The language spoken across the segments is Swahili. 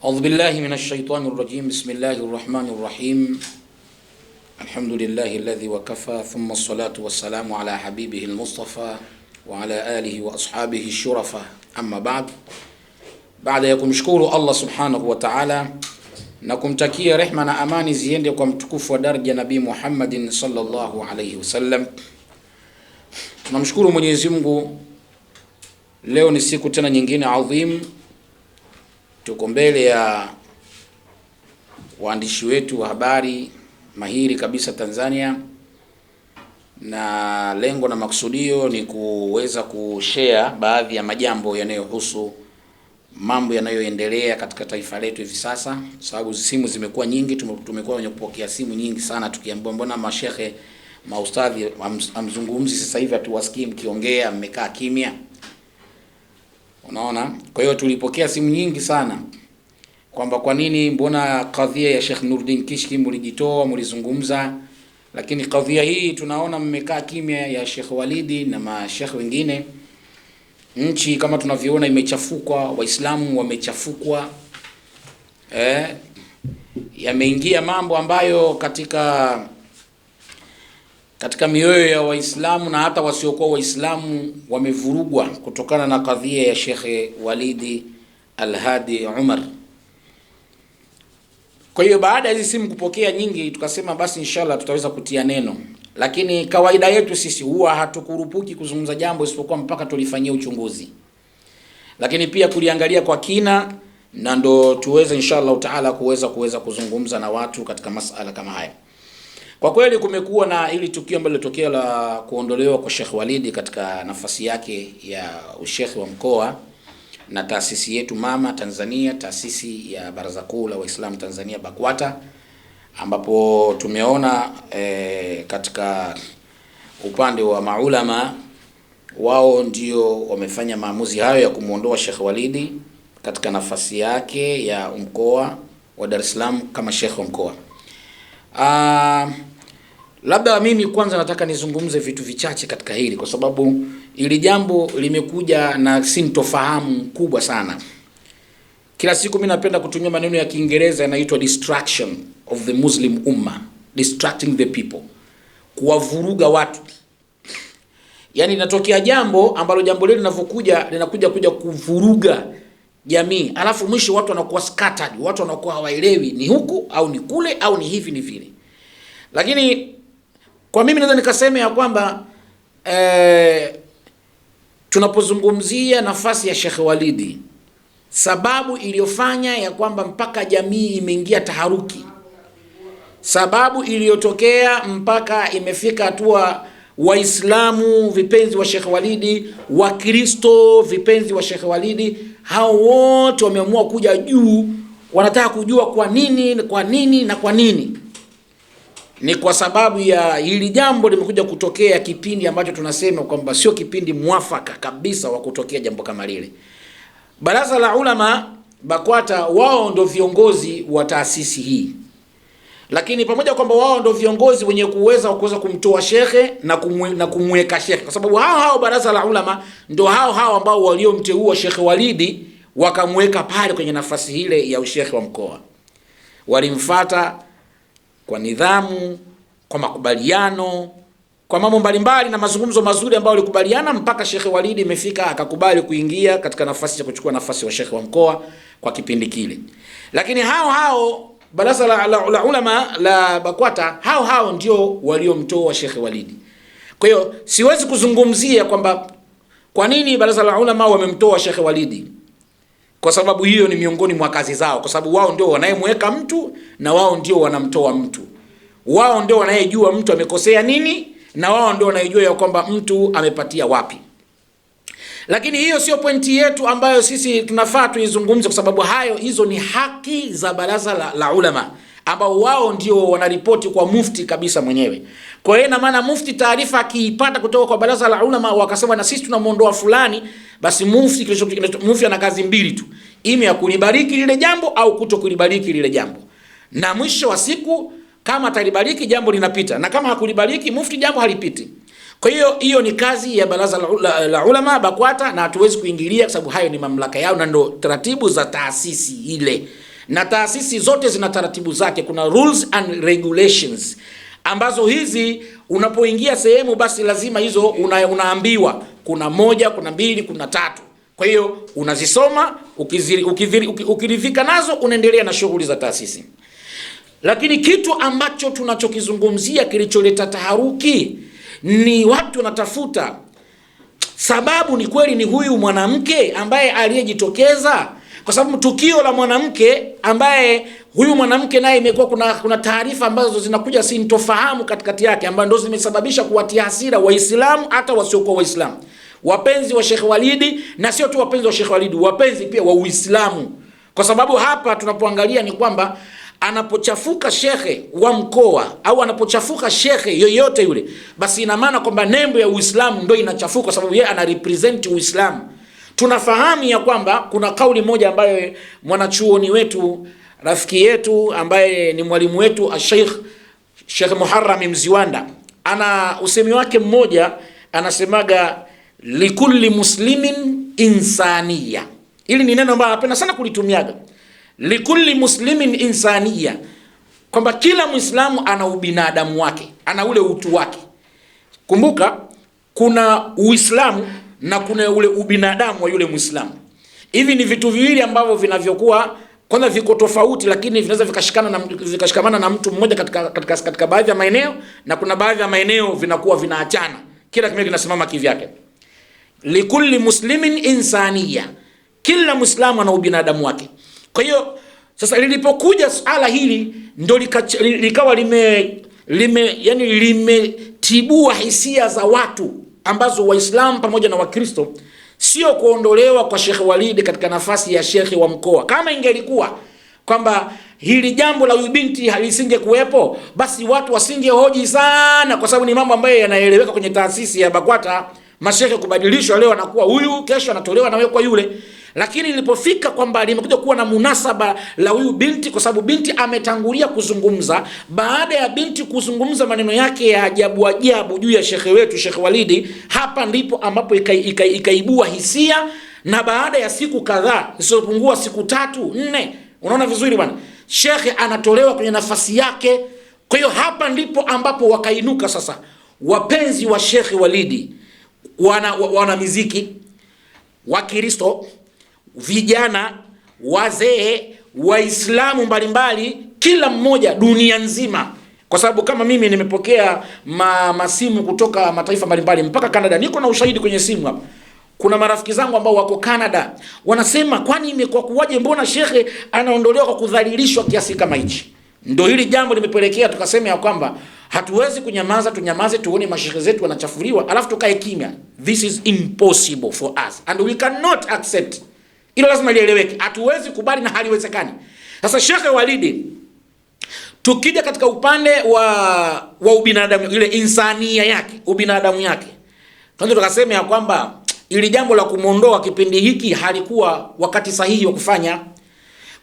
Audhu billahi minash shaitani rrajim. Bismillahir rahmanir rahim. Alhamdulillahi alladhi wakafa thumma salatu wassalamu ala habibihi almustafa wa ala alihi wa ashabihi shurafa. Amma ba'd. Baada ya kumshukuru Allah subhanahu wa ta'ala na kumtakia rehma na amani ziende kwa mtukufu wa daraja Nabii Muhammadin sallallahu alayhi wasallam, tunamshukuru Mwenyezi Mungu. Leo ni siku tena nyingine adhim, tuko mbele ya waandishi wetu wa habari mahiri kabisa Tanzania, na lengo na makusudio ni kuweza kushare baadhi ya majambo yanayohusu mambo yanayoendelea katika taifa letu hivi sasa, sababu simu zimekuwa nyingi. Tumekuwa wenye kupokea simu nyingi sana tukiambiwa, mbona mashehe maustadhi hamzungumzi sasa hivi, hatuwasikii mkiongea, mmekaa kimya. Unaona, kwa hiyo tulipokea simu nyingi sana kwamba kwa nini, mbona kadhia ya Sheikh Nuruddin Kishki mlijitoa, mlizungumza, lakini kadhia hii tunaona mmekaa kimya ya Sheikh Walidi na mashekhe wengine. Nchi kama tunavyoona imechafukwa, Waislamu wamechafukwa, yameingia mambo ambayo katika mioyo ya Waislamu na hata wasiokuwa Waislamu wamevurugwa kutokana na kadhia ya Sheikh Walidi Al-Hadi Umar. Kwa hiyo baada ya hizi simu kupokea nyingi, tukasema basi inshallah tutaweza kutia neno, lakini kawaida yetu sisi huwa hatukurupuki kuzungumza jambo isipokuwa mpaka tulifanyia uchunguzi, lakini pia kuliangalia kwa kina, na ndo tuweze inshallah taala kuweza kuzungumza na watu katika masala kama haya. Kwa kweli kumekuwa na hili tukio ambalo lilitokea la kuondolewa kwa Sheikh Walidi katika nafasi yake ya ushekhi wa mkoa na taasisi yetu mama Tanzania, taasisi ya Baraza Kuu la Waislamu Tanzania BAKWATA, ambapo tumeona katika upande wa maulama wao ndio wamefanya maamuzi hayo ya kumuondoa Sheikh Walidi katika nafasi yake ya mkoa wa Dar es Salaam kama shekhe wa mkoa. Labda mimi kwanza nataka nizungumze vitu vichache katika hili, kwa sababu hili jambo limekuja na sintofahamu kubwa sana. Kila siku mimi napenda kutumia maneno ya Kiingereza yanaitwa distraction of the Muslim umma, distracting the people, kuwavuruga watu. Yaani inatokea jambo ambalo jambo lile linavyokuja linakuja kuja kuvuruga jamii, alafu mwisho watu wanakuwa scattered, watu wanakuwa hawaelewi ni huku au ni kule au ni hivi ni vile. Lakini kwa mimi naweza nikasema ya kwamba tunapozungumzia nafasi ya Sheikh Walidi, sababu iliyofanya ya kwamba mpaka jamii imeingia taharuki, sababu iliyotokea mpaka imefika hatua Waislamu vipenzi wa Sheikh Walidi, Wakristo vipenzi wa Sheikh Walidi, hao wote wameamua kuja juu, wanataka kujua kwa nini, kwa nini na kwa nini. Ni kwa sababu ya hili jambo limekuja kutokea kipindi ambacho tunasema kwamba sio kipindi mwafaka kabisa wa kutokea jambo kama lile. Baraza la Ulama BAKWATA wao ndio viongozi wa taasisi hii, lakini pamoja kwamba wao ndio viongozi wenye kuweza kumtoa shekhe na kumweka shekhe, kwa sababu hao Baraza la Ulama ndio hao ambao waliomteua Shekhe Walidi wakamweka pale kwenye nafasi ile ya ushekhe wa mkoa. Walimfuata kwa nidhamu, kwa makubaliano, kwa mambo mbalimbali na mazungumzo mazuri ambayo walikubaliana mpaka Shekhe Walidi imefika akakubali kuingia katika nafasi ya kuchukua nafasi wa shekhe wa mkoa kwa kipindi kile. Lakini hao Baraza la Ulama la BAKWATA hao ndio waliomtoa Shekhe Walidi. Kwa hiyo siwezi kuzungumzia kwamba kwa nini Baraza la Ulama wamemtoa Shekhe Walidi, kwa sababu hiyo ni miongoni mwa kazi zao, kwa sababu wao ndio wanayemweka mtu na wao ndio wanamtoa mtu. Wao ndio wanayejua mtu amekosea nini na wao ndio wanayejua ya kwamba mtu amepatia wapi. Lakini hiyo sio pointi yetu ambayo sisi tunafaa tuizungumze, kwa sababu hizo ni haki za Baraza la Ulama ambao wao ndio wanaripoti kwa mufti kabisa mwenyewe. Kwa hiyo ina maana mufti taarifa akiipata kutoka kwa Baraza la Ulama wakasema na sisi tunamuondoa fulani, basi mufti ana kazi mbili tu, ime ya kulibariki lile jambo au kuto kulibariki lile jambo. Na mwisho wa siku kama atalibariki jambo linapita, na kama hakulibariki mufti jambo halipiti. Kwa hiyo hiyo ni kazi ya Baraza la Ulama BAKWATA, na hatuwezi kuingilia kwa sababu hayo ni mamlaka yao na ndo taratibu za taasisi ile. na taasisi zote zina taratibu zake. Kuna rules and regulations ambazo hizi unapoingia sehemu basi lazima hizo unaambiwa kuna moja, kuna mbili, kuna tatu. Kwa hiyo unazisoma, ukiridhika nazo unaendelea na shughuli za taasisi. Lakini kitu ambacho tunachokizungumzia kilicholeta taharuki ni watu wanatafuta sababu. Ni kweli ni huyu mwanamke ambaye aliyejitokeza, kwa sababu tukio la mwanamke ambaye huyu mwanamke naye imekuwa kuna taarifa ambazo zinakuja sintofahamu katikati yake, ambazo ndo zimesababisha kuwatia hasira Waislamu hata wasiokuwa Waislamu, wapenzi wa Sheikh Walidi, na sio tu wapenzi wa Sheikh Walidi, wapenzi pia wa Uislamu. Kwa sababu hapa tunapoangalia ni kwamba anapochafuka shekhe wa mkoa au anapochafuka shekhe yoyote yule, basi ina maana kwamba nembo ya Uislamu ndio inachafuka, kwa sababu yeye ana represent Uislamu. Tunafahamu ya kwamba kuna kauli moja ambayo mwanachuoni wetu, rafiki yetu ambaye ni mwalimu wetu Sheikh Sheikh Muharram Mziwanda, ana usemi wake mmoja anasemaga, likulli muslimin insaniya. Hili ni neno ambalo anapenda sana kulitumiaga, likulli muslimin insaniya, kwamba kila Muislamu ana ubinadamu wake, ana ule utu wake. Kumbuka kuna Uislamu na kuna ule ubinadamu wa yule Muislamu. Hivi ni vitu viwili ambavyo vinavyokuwa kwanza viko tofauti, lakini vinaweza vikashikana na vikashikamana na mtu mmoja katika baadhi ya maeneo, na kuna baadhi ya maeneo vinakuwa vinaachana, kila kimoja kinasimama kivyake. Likulli muslimin insaniya, kila Muislamu ana ubinadamu wake. Kwa hiyo sasa lilipokuja suala hili ndo likawa yani limetibua hisia za watu ambazo Waislamu pamoja na Wakristo, sio kuondolewa kwa Sheikh Walidi katika nafasi ya shekhe wa mkoa. Kama ingelikuwa kwamba hili jambo la huyu binti halisingekuwepo, basi watu wasingehoji sana, kwa sababu ni mambo ambayo yanaeleweka kwenye taasisi ya BAKWATA. Mashehe kubadilishwa, leo anakuwa huyu, kesho anatolewa anawekwa yule. Lakini ilipofika kwamba limekuja kuwa na munasaba la huyu binti, kwa sababu binti ametangulia kuzungumza. Baada ya binti kuzungumza maneno yake ya ajabu ajabu juu ya shekhe wetu Sheikh Walidi, hapa ndipo ambapo ikaibua hisia, na baada ya siku kadhaa zisizopungua siku 3 4, unaona vizuri bwana, shekhe anatolewa kwenye nafasi yake. Kwa hiyo hapa ndipo ambapo wakainuka sasa wapenzi wa Sheikh Walidi, wana miziki, Wakristo, vijana, wazee, Waislamu mbalimbali, kila mmoja dunia nzima. Kwa sababu kama mimi nimepokea masimu kutoka mataifa mbalimbali mpaka Canada, niko na ushahidi kwenye simu hapa. Kuna marafiki zangu ambao wako Canada wanasema, kwani imekuwa kuwaje, mbona shekhe anaondolewa kwa kudhalilishwa kiasi kama hichi? Ndio hili jambo limepelekea tukasema ya kwamba hatuwezi kunyamaza, tunyamaze tuone mashehe zetu wanachafuliwa alafu tukae kimya. This is impossible for us and we cannot accept. Hilo lazima lieleweke, hatuwezi kubali na haliwezekani. Sasa Sheikh Walidi, tukija katika upande wa ubinadamu, ile insania yake, ubinadamu yake, tunaweza tukasema ya kwamba ili jambo la kumuondoa kipindi hiki halikuwa wakati sahihi wa kufanya.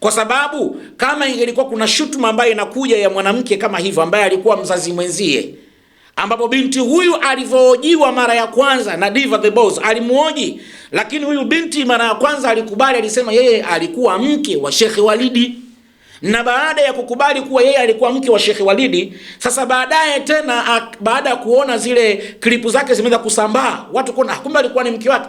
Kwa sababu kama ingelikuwa kuna shutuma ambayo inakuja ya mwanamke kama hivyo ambaye alikuwa mzazi mwenzie, ambapo binti huyu alivyohojiwa mara ya kwanza na Diva the Boss alimuoji, lakini huyu binti mara ya kwanza alikubali, alisema yeye alikuwa mke wa Sheikh Walidi. Na baada ya kukubali kuwa yeye alikuwa mke wa Sheikh Walidi, sasa baadaye tena baada ya kuona zile klipu zake zimeanza kusambaa, watu kuona kumbe alikuwa ni mke wake,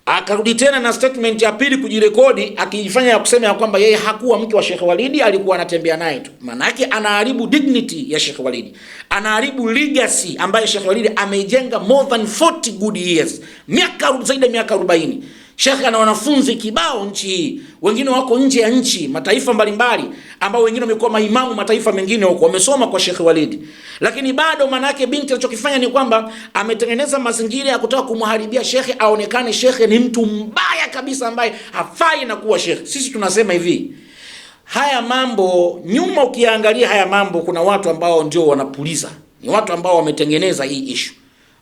akarudi tena na statement ya pili kujirekodi, akijifanya ya kusema ya kwamba yeye hakuwa mke wa Sheikh Walidi, alikuwa anatembea naye tu. Maana yake anaharibu dignity ya Sheikh Walidi, anaharibu legacy ambayo Sheikh Walidi ameijenga more than 40 good years, miaka zaidi ya miaka 40. Sheikh ana wanafunzi kibao nchi hii, wengine wako nje ya nchi, mataifa mbalimbali, ambao wengine wamekuwa maimamu mataifa mengine huko, wamesoma kwa Sheikh Walidi. Lakini bado maana yake binti alichokifanya ni kwamba ametengeneza mazingira ya kutaka kumharibia Sheikh, aonekane Sheikh ni mtu mbaya kabisa ambaye hafai na kuwa Sheikh. Sisi tunasema hivi, haya mambo nyuma, ukiangalia haya mambo, kuna watu ambao ndio wanapuliza, ni watu ambao wametengeneza hii issue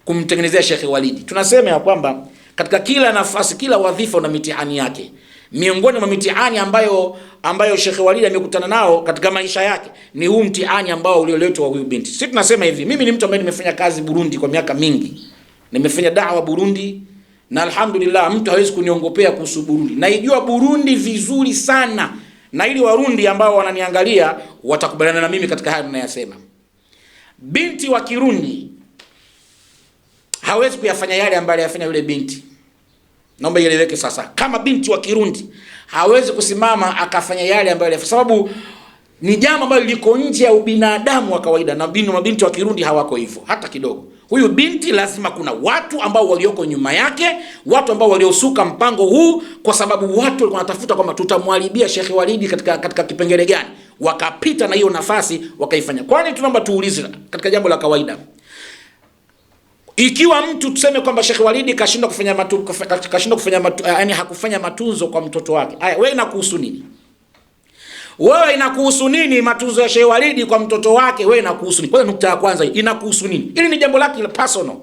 kumtengenezea Sheikh Walidi. Tunasema ya kwamba katika kila nafasi, kila wadhifa una mitihani yake. Miongoni mwa mitihani ambayo Sheikh Walidi amekutana nao katika maisha yake ni huu mtihani ambao ulioletwa huyu binti. Sisi tunasema hivi, mimi ni mtu ambaye nimefanya kazi Burundi kwa miaka mingi. Nimefanya da'wa Burundi na alhamdulillah mtu hawezi kuniongopea kuhusu Burundi. Naijua Burundi vizuri sana. Na ili Warundi ambao wananiangalia watakubaliana na mimi katika haya ninayasema. Binti wa Kirundi hawezi kuyafanya yale ambayo aliyafanya yule binti. Naomba ieleweke sasa. Kama binti wa Kirundi hawezi kusimama akafanya yale ambayo aliyafanya, sababu ni jambo ambalo liko nje ya ubinadamu wa kawaida, na mabinti wa Kirundi hawako hivyo hata kidogo. Huyu binti lazima kuna watu ambao walioko nyuma yake, watu ambao waliosuka mpango huu, kwa sababu watu walikuwa wanatafuta kwamba tutamharibia Sheikh Walidi katika kipengele gani, wakapita na hiyo nafasi wakaifanya. Kwani tunaomba tuulize katika jambo la kawaida, ikiwa mtu tuseme kwamba Sheikh Walidi kashindwa kufanya matu, kashindwa kufanya matu, yani hakufanya matunzo kwa mtoto wake, haya wewe inakuhusu nini? Wewe inakuhusu nini matunzo ya Sheikh Walidi kwa mtoto wake? Wewe inakuhusu nini? Kwanza nukta ya kwanza hii, inakuhusu nini? Hili ni jambo lake la personal.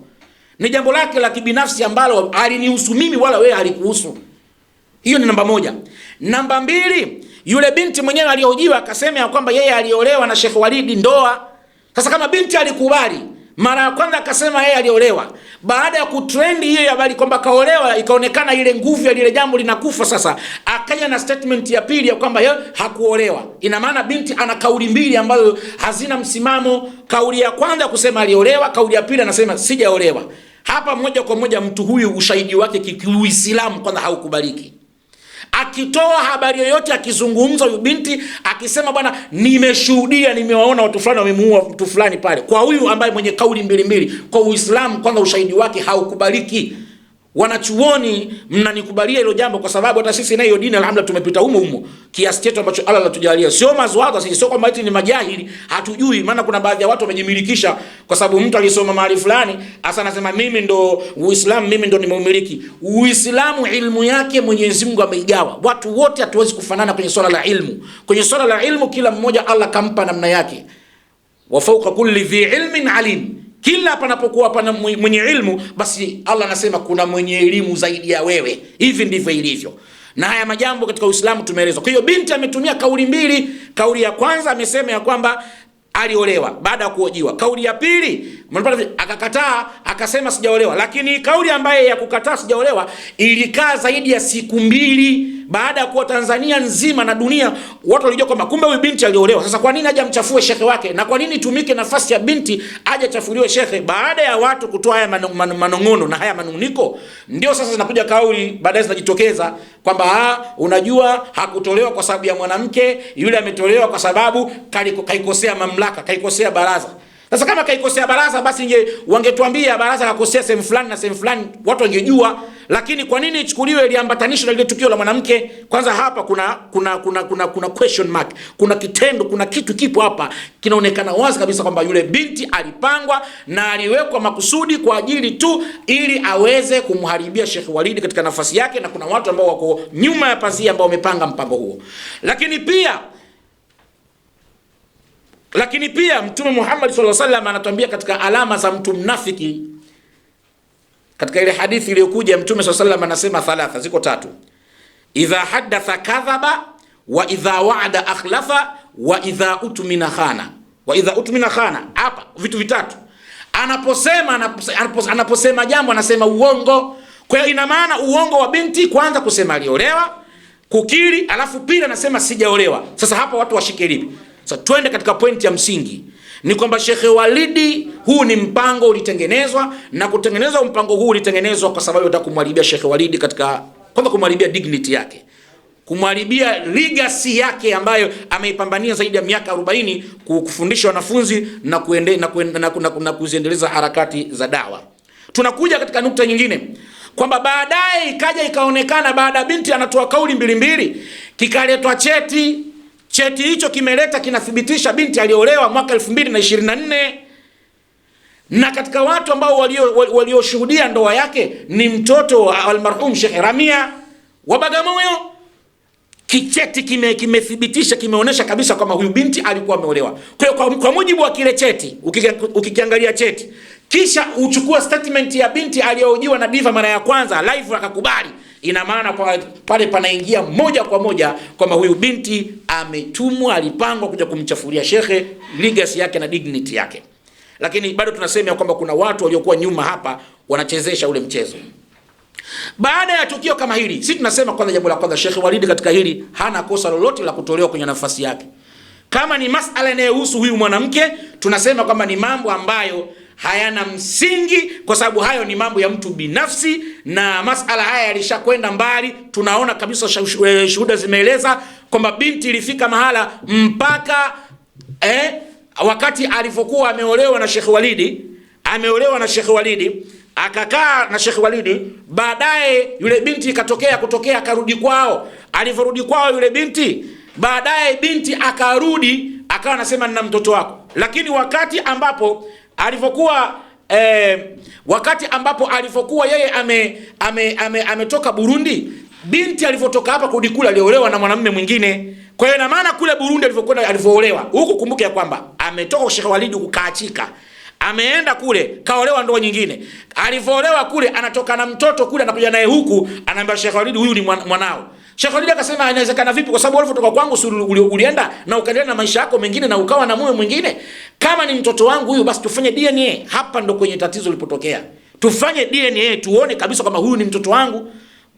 Ni jambo lake la kibinafsi ambalo halinihusu mimi wala wewe halikuhusu. Hiyo ni namba moja. Namba mbili, yule binti mwenyewe alihojiwa akasema ya kwamba yeye aliolewa na Sheikh Walidi ndoa. Sasa kama binti alikubali, mara ya kwanza akasema yeye aliolewa. Baada ya kutrend hiyo habari kwamba kaolewa, ikaonekana ile nguvu ya lile jambo linakufa. Sasa akaja na statement ya pili ya kwamba yeye hakuolewa. Ina maana binti ana kauli mbili ambazo hazina msimamo. Kauli ya kwanza kusema aliolewa, kauli ya pili anasema sijaolewa. Hapa moja kwa moja mtu huyu ushahidi wake kiuislamu kwanza haukubaliki. Akitoa habari yoyote, akizungumza huyu binti akisema bwana, nimeshuhudia, nimewaona watu fulani wamemuua mtu fulani pale, kwa huyu ambaye mwenye kauli mbili mbili, kwa Uislamu kwanza ushahidi wake haukubaliki. Wanachuoni mnanikubalia hilo jambo, kwa sababu hata sisi na hiyo dini alhamdulillah tumepita humo humo kiasi chetu ambacho Allah alitujalia. Sio mazwata sisi, sio kwamba eti ni majahili hatujui. Maana kuna baadhi ya watu wamejimilikisha kwa sababu mtu alisoma mahali fulani, hasa anasema mimi ndo Uislamu, mimi ndo nimeumiliki Uislamu. Ilmu yake Mwenyezi Mungu ameigawa watu wote, hatuwezi kufanana kwenye swala la ilmu. Kwenye swala la ilmu kila mmoja Allah kampa namna yake, wa fawqa kulli dhi ilmin alim. Kila panapokuwa pana mwenye ilmu, basi Allah anasema kuna mwenye elimu zaidi ya wewe. Hivi ndivyo ilivyo, na haya majambo katika Uislamu tumeelezwa. Kwa hiyo binti ametumia kauli mbili. Kauli ya kwanza amesema ya kwamba aliolewa baada ya kuojiwa. Kauli ya pili akakataa, akasema sijaolewa. Lakini kauli ambaye ya kukataa sijaolewa ilikaa zaidi ya siku mbili baada ya kuwa Tanzania nzima na dunia watu walijua kwamba kumbe huyu binti aliolewa. Sasa kwa nini aje amchafue shekhe wake? Na kwa nini itumike nafasi ya binti aje achafuliwe shekhe? Baada ya watu kutoa haya manong'ono na haya manunguniko, ndio sasa zinakuja kauli baadaye zinajitokeza kwamba unajua hakutolewa kwa sababu ya mwanamke yule, ametolewa kwa sababu kaikosea mamlaka, kaikosea baraza. Sasa kama kaikosea baraza, basi wangetuambia baraza kakosea sehemu fulani na sehemu fulani, watu wangejua. Lakini kwa nini ichukuliwe iliambatanishwe na lile tukio la mwanamke? Kwanza hapa kuna question mark, kuna kitendo, kuna kitu kipo hapa kinaonekana wazi kabisa kwamba yule binti alipangwa na aliwekwa makusudi kwa ajili tu ili aweze kumharibia Sheikh Walidi katika nafasi yake, na kuna watu ambao wako nyuma ya pazia ambao wamepanga mpango huo. Lakini pia Mtume Muhammad sallallahu alaihi wasallam anatuambia katika alama za mtu mnafiki, katika ile hadithi iliyokuja Mtume sallallahu alaihi wasallam anasema thalatha, ziko tatu: idha haddatha kadhaba, wa idha wa'ada akhlafa, wa idha utmina khana. Wa idha utmina khana, hapa vitu vitatu. Anaposema jambo anasema uongo. Kwa hiyo ina maana uongo wa binti kwanza kusema aliolewa, kukiri, alafu pili anasema sijaolewa. Sasa hapa watu washike lipi? Sasa twende katika pointi ya msingi, ni kwamba Sheikh Walidi, huu ni mpango ulitengenezwa, na kutengenezwa mpango huu ulitengenezwa kwa sababu unataka kumharibia Sheikh Walidi katika, kwanza kumharibia dignity yake, kumharibia legacy yake ambayo ameipambania zaidi ya miaka 40 kufundisha wanafunzi na kuziendeleza harakati za dawa. Tunakuja katika nukta nyingine kwamba baadaye ikaja ikaonekana baada binti anatoa kauli mbili mbili, kikaletwa cheti. Cheti hicho kimeleta kinathibitisha binti aliolewa mwaka 2024, na katika watu ambao walioshuhudia ndoa yake ni mtoto wa almarhum Sheikh Ramia wa Bagamoyo. Kicheti kimethibitisha, kimeonesha kabisa kwamba huyu binti alikuwa ameolewa. Kwa hiyo kwa mujibu wa kile cheti, ukikiangalia cheti kisha uchukua statement ya binti aliyohojiwa na Diva mara ya kwanza live akakubali, ina maana pale panaingia moja kwa moja kwamba huyu binti ametumwa, alipangwa kuja kumchafulia shekhe legacy yake na dignity yake. Lakini bado tunasema kwamba kuna watu waliokuwa nyuma hapa wanachezesha ule mchezo. Baada ya tukio kama hili, sisi tunasema kwanza, jambo la kwanza, Sheikh Walidi katika hili hana kosa lolote la kutolewa kwenye nafasi yake. Kama ni masala yanayohusu huyu mwanamke, tunasema kwamba ni mambo ambayo hayana msingi, kwa sababu hayo ni mambo ya mtu binafsi, na masala haya yalishakwenda mbali. Tunaona kabisa shuhuda zimeeleza kwamba binti ilifika mahala mpaka wakati alivyokuwa ameolewa na Sheikh Walidi, ameolewa na Sheikh Walidi akakaa na Sheikh Walidi, baadaye yule binti ikatokea kutokea akarudi kwao. Alivyorudi kwao yule binti, baadaye binti akarudi akawa anasema nina mtoto wako, lakini wakati ambapo alivyokuwa wakati ambapo alivyokuwa yeye ametoka Burundi, binti alivyotoka hapa kurudi kule aliolewa na mwanamume mwingine. Kwa hiyo ina maana kule Burundi alivyokwenda alivyoolewa huku, kumbuke ya kwamba ametoka kwa Sheikh Walidi kukaachika, ameenda kule kaolewa ndoa nyingine. Alivyoolewa kule anatoka na mtoto kule, anakuja naye huku, anaambia Sheikh Walidi huyu ni mwanao. Sheikh Walidi akasema inawezekana vipi? Kwa sababu ulipotoka kwangu si ulienda na ukaendelea na maisha yako mengine na ukawa na mume mwingine. Kama ni mtoto wangu huyu, basi tufanye DNA. Hapa ndo kwenye tatizo lilipotokea. Tufanye DNA tuone kabisa kama huyu ni mtoto wangu.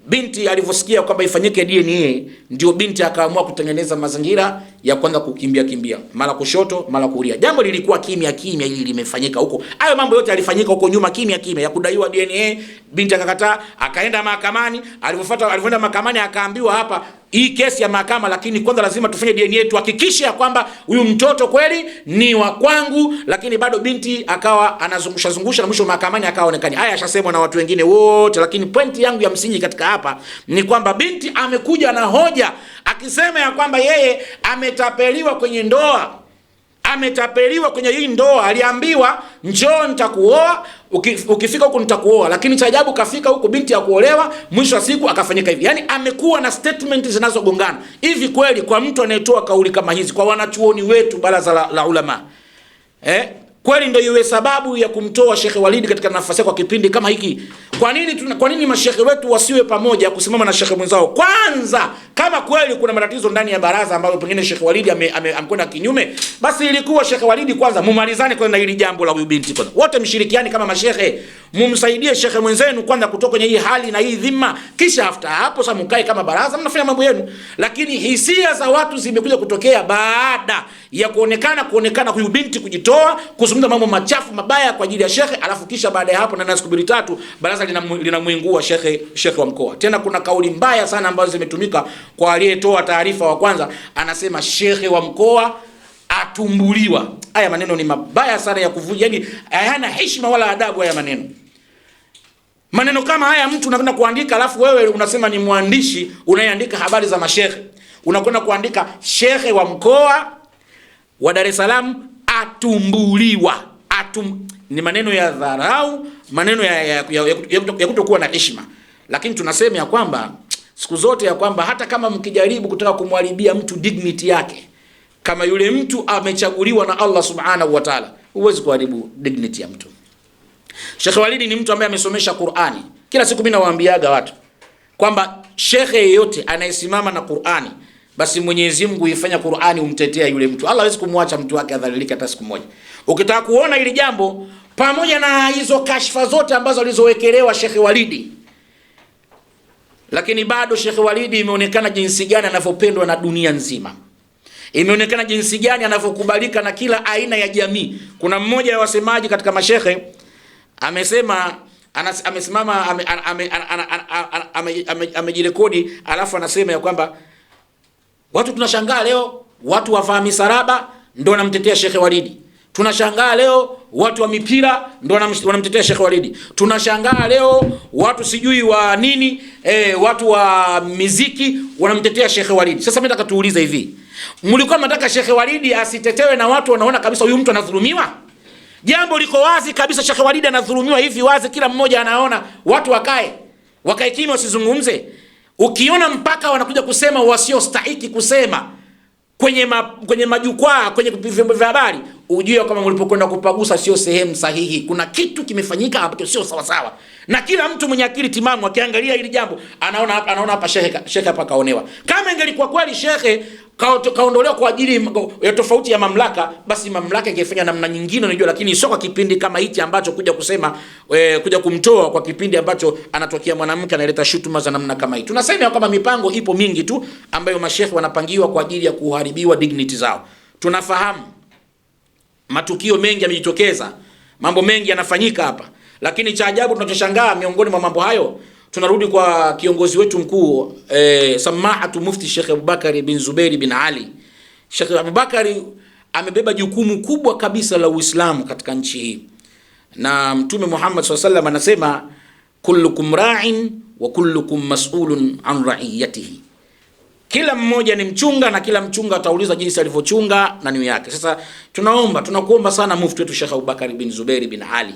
Binti alivyosikia kwamba ifanyike DNA, ndio binti akaamua kutengeneza mazingira ya kwanza kukimbia kimbia, mara kushoto mara kulia. Jambo lilikuwa kimya kimya, hili limefanyika huko. Hayo mambo yote yalifanyika huko nyuma kimya kimya, ya kudaiwa DNA. Binti akakataa, akaenda mahakamani. Alivyofuata, alivyoenda mahakamani akaambiwa hapa hii kesi ya mahakama, lakini kwanza lazima tufanye DNA tuhakikishe ya kwamba huyu mtoto kweli ni wa kwangu. Lakini bado binti akawa anazungusha zungusha, na mwisho mahakamani akaonekana. Haya yashasemwa na watu wengine wote, lakini pointi yangu ya msingi katika hapa ni kwamba binti amekuja na hoja akisema ya kwamba yeye ametapeliwa kwenye ndoa, ametapeliwa kwenye hii ndoa. Aliambiwa njoo nitakuoa, ukifika huku nitakuoa, lakini cha ajabu kafika huku binti ya kuolewa, mwisho wa siku akafanyika hivi. Yani amekuwa na statement zinazogongana hivi. Kweli kwa mtu anayetoa kauli kama hizi, kwa wanachuoni wetu baraza la ulama, kweli ndio iwe sababu ya kumtoa Sheikh Walidi katika nafasi kwa kipindi kama hiki? Kwa nini mashehe wetu wasiwe pamoja kusimama na shekhe mwenzao? Kwanza kama kweli kuna matatizo ndani ya baraza ambayo pengine Sheikh Walidi amekwenda kinyume, basi ilikuwa Sheikh Walidi kwanza mumalizane kwanza na hili jambo la huyu binti kwanza. Wote mshirikiane kama mashehe, mumsaidie shekhe mwenzenu kwanza kutoka kwenye hii hali na hii dhima, kisha after hapo sasa mkae kama baraza mnafanya mambo yenu. Lakini hisia za watu zimekuja kutokea baada ya kuonekana huyu binti kujitoa, kuzungumza mambo machafu mabaya kwa ajili ya shekhe, alafu kisha baada ya hapo na siku mbili tatu baraza linamuingua shekhe wa mkoa. Tena kuna kauli mbaya sana ambazo zimetumika kwa aliyetoa taarifa wa kwanza, anasema shekhe wa mkoa atumbuliwa. Haya maneno ni mabaya sana ya kuvuja, yani hayana heshima wala adabu haya maneno. Maneno kama haya mtu unakwenda kuandika, alafu wewe unasema ni mwandishi unayeandika habari za mashehe, unakwenda kuandika shekhe wa mkoa wa Dar es Salaam atumbuliwa. Ni maneno ya dharau, maneno ya kutokuwa na heshima. Lakini tunasema ya kwamba siku zote ya kwamba hata kama mkijaribu kutaka kumharibia mtu dignity yake, kama yule mtu amechaguliwa na Allah Subhanahu wa Ta'ala, huwezi kuharibu dignity ya mtu. Sheikh Walidi ni mtu ambaye amesomesha Qur'ani. Kila siku mimi nawaambiaga watu kwamba shekhe yeyote anayesimama na Qur'ani, basi Mwenyezi Mungu huifanya Qur'ani umtetea yule mtu. Allah hawezi kumwacha mtu wake adhalilike hata siku moja. Ukitaka kuona hili jambo, pamoja na hizo kashfa zote ambazo alizowekelewa Sheikh Walidi, lakini bado Sheikh Walidi imeonekana jinsi gani anavyopendwa na dunia nzima. Imeonekana jinsi gani anavyokubalika na kila aina ya jamii. Kuna mmoja wa wasemaji katika mashehe amesema, amesimama amejirekodi, alafu anasema ya kwamba watu tunashangaa leo watu wavaa misaraba ndio wanamtetea Sheikh Walidi. Tunashangaa leo watu wa mipira ndio wanamtetea Sheikh Walidi. Tunashangaa leo watu sijui wa nini, watu wa miziki wanamtetea Sheikh Walidi. Sasa mimi nataka tuulize hivi, mlikuwa mnataka Sheikh Walidi asitetewe na watu wanaona kabisa huyu mtu anadhulumiwa? Jambo liko wazi kabisa, Sheikh Walidi anadhulumiwa hivi wazi, kila mmoja anaona. Watu wakae kimya, wasizungumze. Ukiona mpaka wanakuja kusema wasiostahiki kusema kwenye majukwaa, kwenye vyombo vya habari, ujue kama mlipokwenda kupagusa sio sehemu sahihi. Kuna kitu kimefanyika ambacho sio sawa sawa, na kila mtu mwenye akili timamu akiangalia hili jambo anaona hapa, anaona hapa shekhe hapa kaonewa. Kama ingelikuwa kweli shekhe kaondolewa kwa ajili ya tofauti ya mamlaka, basi mamlaka ingefanya namna nyingine, unajua, lakini sio kwa kipindi kama hichi ambacho kuja kusema kuja kumtoa kwa kipindi ambacho anatokea mwanamke analeta shutuma za namna kama hii. Tunasema kwamba mipango ipo mingi tu ambayo mashekhe wanapangiwa kwa ajili ya kuharibiwa dignity zao. Tunafahamu matukio mengi yamejitokeza, mambo mengi yanafanyika hapa, lakini cha ajabu tunachoshangaa miongoni mwa mambo hayo, tunarudi kwa kiongozi wetu mkuu Samahatu Mufti Sheikh Abubakari bin Zuberi bin Ali. Sheikh Abubakari amebeba jukumu kubwa kabisa la Uislamu katika nchi hii, na Mtume Muhammad SAW sallam anasema kullukum ra'in wa kullukum mas'ulun an ra'iyatihi, kila mmoja ni mchunga na kila mchunga atauliza jinsi alivyochunga na niyo yake. Sasa tunaomba, tunakuomba sana mufti wetu Sheikh Abubakari bin Zuberi bin Ali,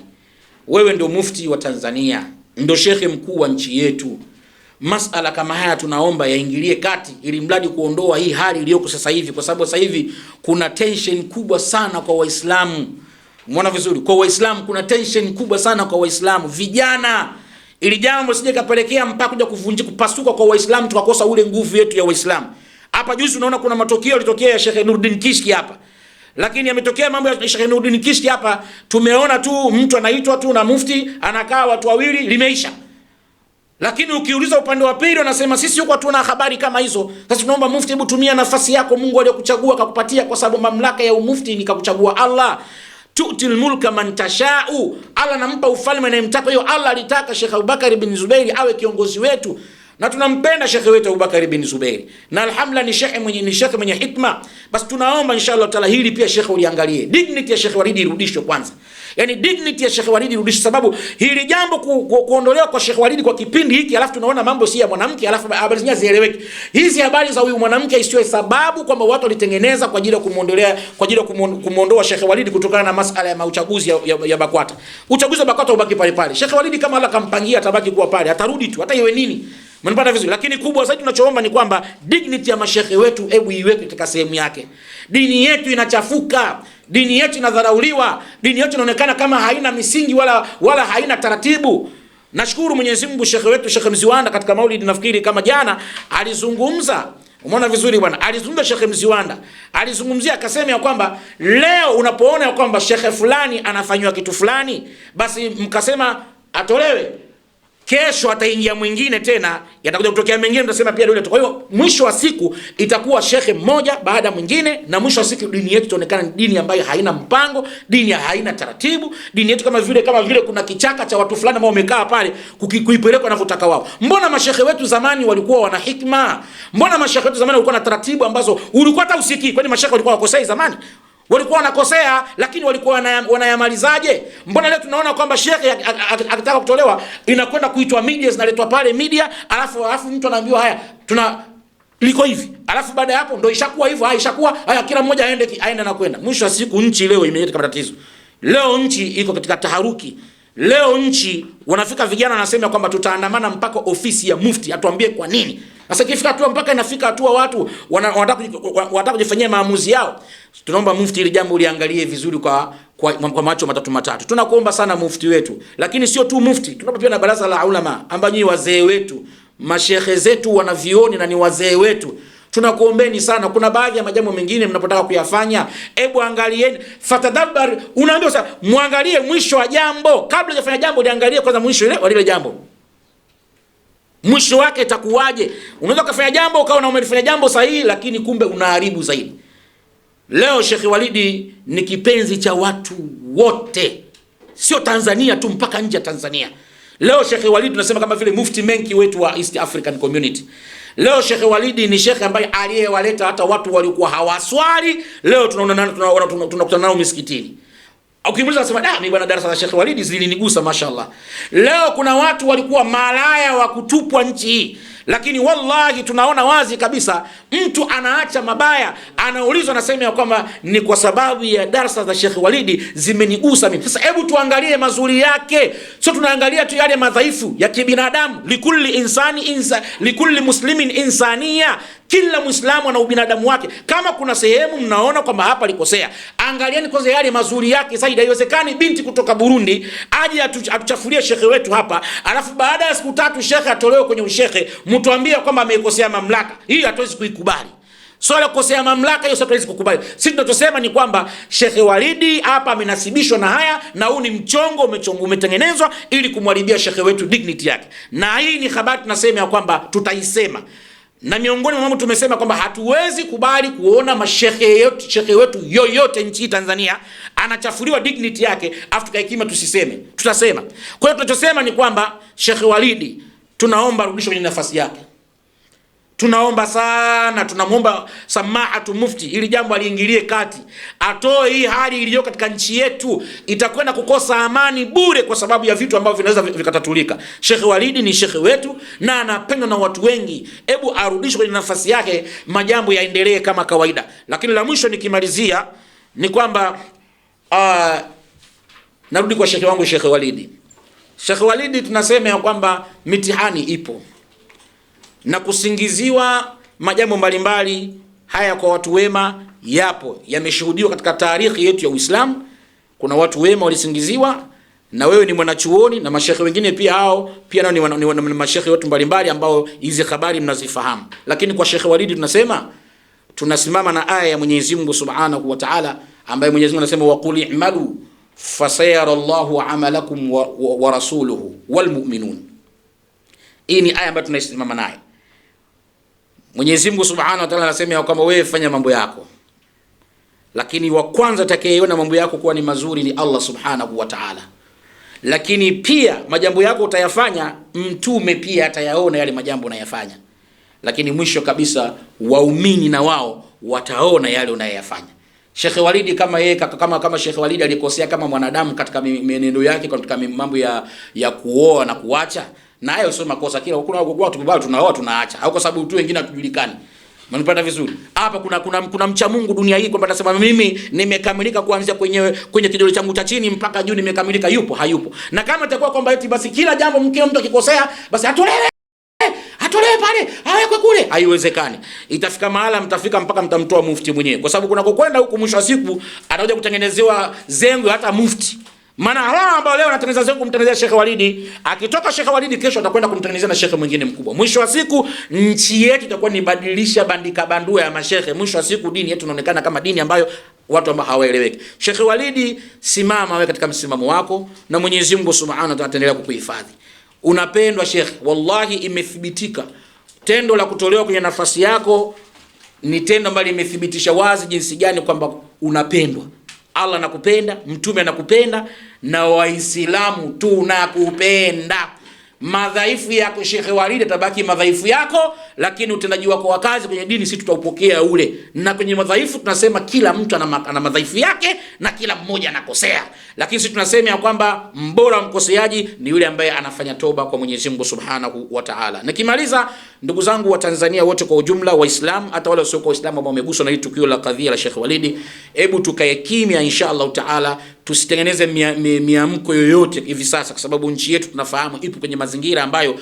wewe ndio mufti wa Tanzania, ndio shekhe mkuu wa nchi yetu. Masala kama haya tunaomba yaingilie kati, ili mradi kuondoa hii hali iliyoko sasa hivi, kwa sababu sasa hivi kuna tension kubwa sana kwa Waislamu. Umeona vizuri, kwa Waislamu kuna tension kubwa sana kwa Waislamu vijana, ili jambo sije kapelekea mpaka kuja kuvunjika kupasuka kwa Waislamu, tukakosa ule nguvu yetu ya Waislamu. Hapa juzi unaona kuna matokeo yalitokea ya Sheikh Nuruddin Kishki hapa, lakini yametokea mambo ya Sheikh Nuruddin Kishki hapa, tumeona tu mtu anaitwa tu na mufti anakaa watu wawili, limeisha. Lakini ukiuliza upande wa pili wanasema sisi huko hatuna habari kama hizo. Sasa tunaomba mufti, hebu tumia nafasi yako Mungu aliyokuchagua akakupatia, kwa sababu mamlaka ya umufti ni kakuchagua Allah. Tu'til mulka man tasha'u, Allah anampa ufalme anayemtaka. Hiyo Allah alitaka Sheikh Abubakar bin Zubairi awe kiongozi wetu, na tunampenda shekhe wetu Abubakar bin Zubairi, na alhamdulillah ni shekhe mwenye, ni shekhe mwenye hikma. Basi tunaomba inshallah taala hili pia shekhe uliangalie, dignity ya Shekhe Walidi irudishwe kwanza, yani dignity ya Shekhe Walidi irudishwe, sababu hili jambo kuondolewa kwa Shekhe Walidi kwa kipindi hiki, alafu tunaona mambo si ya mwanamke, alafu habari zenyewe zieleweke. Hizi habari za huyu mwanamke isiwe sababu kwamba watu walitengeneza kwa ajili ya kumuondolea, kwa ajili ya kumuondoa Shekhe Walidi kutokana na masala ya uchaguzi ya BAKWATA. Uchaguzi wa BAKWATA ubaki pale pale. Shekhe Walidi kama Allah kampangia atabaki kuwa pale, atarudi tu hata iwe nini. Mnapata vizuri. Lakini kubwa zaidi tunachoomba ni kwamba dignity ya mashehe wetu hebu iweke katika sehemu yake. Dini yetu inachafuka, dini yetu inadharauliwa, dini yetu inaonekana kama haina misingi wala haina taratibu. Nashukuru Mwenyezi Mungu, shekhe wetu Shekhe Mziwanda katika maulidi nafikiri kama jana alizungumza. Umeona vizuri bwana, alizungumza Shekhe Mziwanda. Alizungumzia akasema ya kwamba leo unapoona ya kwamba shekhe fulani anafanywa kitu fulani, basi mkasema atolewe, kesho ataingia mwingine tena, yatakuja kutokea mengine, mtasema pia yule. Kwa hiyo mwisho wa siku itakuwa shekhe mmoja baada mwingine, na mwisho wa siku dini yetu itaonekana ni dini ambayo haina mpango, dini haina taratibu, dini yetu kama vile kuna kichaka cha watu fulani ambao wamekaa pale kuipeleka wanavyotaka wao. Mbona mashehe wetu zamani walikuwa wana hikma? Mbona mashehe wetu zamani walikuwa na taratibu ambazo ulikuwa hata usikii? Kwani mashehe walikuwa wakosei zamani? Walikuwa wanakosea, lakini walikuwa wanayamalizaje? Mbona leo tunaona kwamba shekhe akitaka kutolewa inakwenda kuitwa media, zinaletwa pale media, alafu mtu anaambiwa haya tuna liko hivi, alafu baada ya hapo ndio ishakuwa hivyo, haya ishakuwa haya, kila mmoja aende na kwenda. Mwisho wa siku nchi leo imeleta matatizo. Leo nchi iko katika taharuki. Leo nchi wanafika vijana wanasema kwamba tutaandamana mpaka ofisi ya mufti atuambie kwa nini. Sasa ikifika hatua mpaka inafika hatua watu wanataka kujifanyia maamuzi yao. Tunaomba mufti ili jambo uliangalie vizuri kwa macho matatu matatu. Tunakuomba sana mufti wetu. Lakini sio tu mufti, tunaomba pia na baraza la ulama ambao ni wazee wetu, mashehe zetu wanavioni na ni wazee wetu. Tunakuombeni sana, kuna baadhi ya majambo mengine mnapotaka kuyafanya, hebu angalieni, fatadabbar, unaambiwa sasa muangalie mwisho wa jambo. Kabla hujafanya jambo liangalie kwanza mwisho ile wa lile jambo. Mwisho wake itakuwaje? Unaweza kufanya jambo ukaona umelifanya jambo sahihi, lakini kumbe unaharibu zaidi. Leo Sheikh Walidi ni kipenzi cha watu wote, sio Tanzania tu, mpaka nje ya Tanzania. Leo Sheikh Walidi tunasema kama vile Mufti Menki wetu wa East African Community. Leo Sheikh Walidi ni shekhe ambaye aliyewaleta hata watu waliokuwa hawaswali, leo tunakutana nao misikitini. Ukimuuliza anasema da, mimi bwana darasa la Sheikh Walidi zilinigusa mashallah. Leo kuna watu walikuwa malaya wa kutupwa nchi hii. Lakini wallahi tunaona wazi kabisa mtu anaacha mabaya, anaulizwa, anasema ya kwamba ni kwa sababu ya darsa za Sheikh Walidi zimenigusa mimi. Sasa hebu tuangalie mazuri yake, sio tunaangalia tu yale madhaifu ya kibinadamu. Likulli insani insa, likulli muslimin insania, kila Muislamu ana ubinadamu wake. Kama kuna sehemu mnaona kwamba hapa alikosea, angalieni kwanza yale mazuri yake zaidi. Haiwezekani binti kutoka Burundi aje atuchafulie shekhe wetu hapa, alafu baada ya siku tatu shekhe atolewe kwenye ushekhe, mtuambie kwamba ameikosea mamlaka. Hii hatuwezi kuikubali. Swala kukosea mamlaka hiyo hatuwezi kukubali. Sisi tunachosema ni kwamba Shekhe Walidi hapa amenasibishwa na haya, na huu ni mchongo umetengenezwa ili kumharibia shekhe wetu dignity yake, na hii ni habari tunasema ya kwamba tutaisema na miongoni mwa mambo tumesema kwamba hatuwezi kubali kuona mashehe yetu, shekhe wetu yoyote nchi Tanzania anachafuliwa dignity yake, afu tukae kimya tusiseme. Tutasema. Kwa hiyo tunachosema ni kwamba Shekhe Walidi tunaomba arudishwe kwenye nafasi yake. Tunaomba sana, tunamuomba Samahatu Mufti ili jambo aliingilie kati, atoe hii hali iliyo katika nchi yetu, itakwenda kukosa amani bure kwa sababu ya vitu ambavyo vinaweza vikatatulika. Sheikh Walidi ni shekhe wetu na anapendwa na watu wengi, hebu arudishwe kwenye nafasi yake, majambo yaendelee kama kawaida. Lakini la mwisho nikimalizia ni kwamba narudi kwa shekhe wangu Sheikh Walidi. Sheikh Walidi tunasema ya kwamba mitihani ipo na kusingiziwa majambo mbalimbali haya kwa watu wema yapo, yameshuhudiwa katika taarikhi yetu ya Uislamu. Kuna watu wema walisingiziwa, na wewe ni mwanachuoni na mashehe wengine pia, hao pia nao ni mashehe wetu mbalimbali ambao hizi habari mnazifahamu. Lakini kwa Shekhe Walidi tunasema tunasimama na aya ya Mwenyezi Mungu Subhanahu wa Ta'ala, ambaye Mwenyezi Mungu anasema waqul i'malu fasayara Allahu amalakum wa rasuluhu wal mu'minun. Hii ni aya ambayo tunaisimama nayo. Mwenyezi Mungu Subhanahu wa Ta'ala anasema ya kwamba wewe fanya mambo yako, lakini wa kwanza atakayeona mambo yako kuwa ni mazuri ni Allah Subhanahu wa Ta'ala. Lakini pia majambo yako utayafanya, mtume pia atayaona yale majambo unayafanya. Lakini mwisho kabisa waumini na wao wataona yale unayoyafanya. Sheikh Walidi kama yeye kama Sheikh Walidi alikosea kama mwanadamu katika mienendo yake katika mambo ya kuoa na kuacha, na hayo sio makosa. Kila kuna watu bado tunaoa tunaacha, au kwa sababu tu wengine hatujulikani. Mnanipata vizuri? Hapa kuna mcha Mungu dunia hii kwamba anasema mimi nimekamilika kuanzia kwenye kidole changu cha chini mpaka juu nimekamilika, yupo hayupo? Na kama itakuwa kwamba eti basi kila jambo mke mtu akikosea basi atolewe pale awekwe kule, haiwezekani. Itafika mahala mtafika mpaka mtamtoa mufti mwenyewe, kwa sababu kuna kukwenda huku mwisho wa siku atakuja kutengenezewa zengo hata mufti. Maana hawa ambao leo wanatengeneza zengo kumtengenezea Sheikh Walidi, akitoka Sheikh Walidi kesho atakwenda kumtengenezea na shekhe mwingine mkubwa. Mwisho wa siku nchi yetu itakuwa ni badilisha bandika bandua ya mashehe. Mwisho wa siku dini yetu inaonekana kama dini ambayo watu ambao hawaeleweki. Sheikh Walidi, simama wewe katika msimamo wako na Mwenyezi Mungu Subhanahu wa Ta'ala ataendelea kukuhifadhi. Unapendwa Sheikh, wallahi imethibitika tendo la kutolewa kwenye nafasi yako ni tendo ambalo limethibitisha wazi jinsi gani kwamba unapendwa. Allah anakupenda, mtume anakupenda na Waislamu tunakupenda. Madhaifu yako Sheikh Walidi atabaki madhaifu yako, lakini utendaji wako wa kazi kwenye dini sisi tutaupokea ule. Na kwenye madhaifu tunasema kila mtu ana madhaifu yake na kila mmoja anakosea, lakini sisi tunasema ya kwamba mbora mkoseaji ni yule ambaye anafanya toba kwa Mwenyezi Mungu Subhanahu wa Ta'ala. Nikimaliza, ndugu zangu wa Tanzania wote kwa ujumla, Waislamu hata wale wasio Waislamu ambao wameguswa na hili tukio la kadhia la Sheikh Walidi, hebu tukae kimya insha Allah Taala, tusitengeneze miamko yoyote hivi sasa, kwa sababu nchi yetu tunafahamu ipo kwenye mazingira ambayo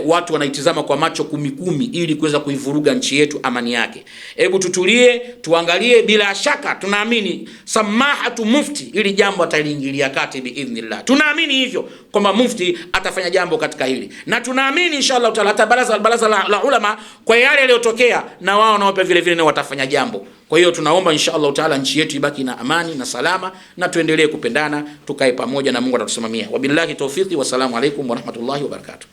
watu wanaitizama kwa macho kumi kumi ili kuweza kuivuruga nchi yetu amani yake. Hebu tutulie, tuangalie. Bila shaka tunaamini Samahatu Mufti ili jambo ataliingilia kati biidhnillah. Tunaamini hivyo kwamba mufti atafanya jambo katika hili, na tunaamini inshallah taala hata baraza la ulama kwa yale yaliyotokea, na wao nao pia vile vile watafanya jambo. Kwa hiyo tunaomba inshallah taala nchi yetu ibaki na amani na salama, na tuendelee kupendana, tukae pamoja na Mungu atatusimamia. Wabillahi tawfiki, wassalamu alaikum warahmatullahi wabarakatuh.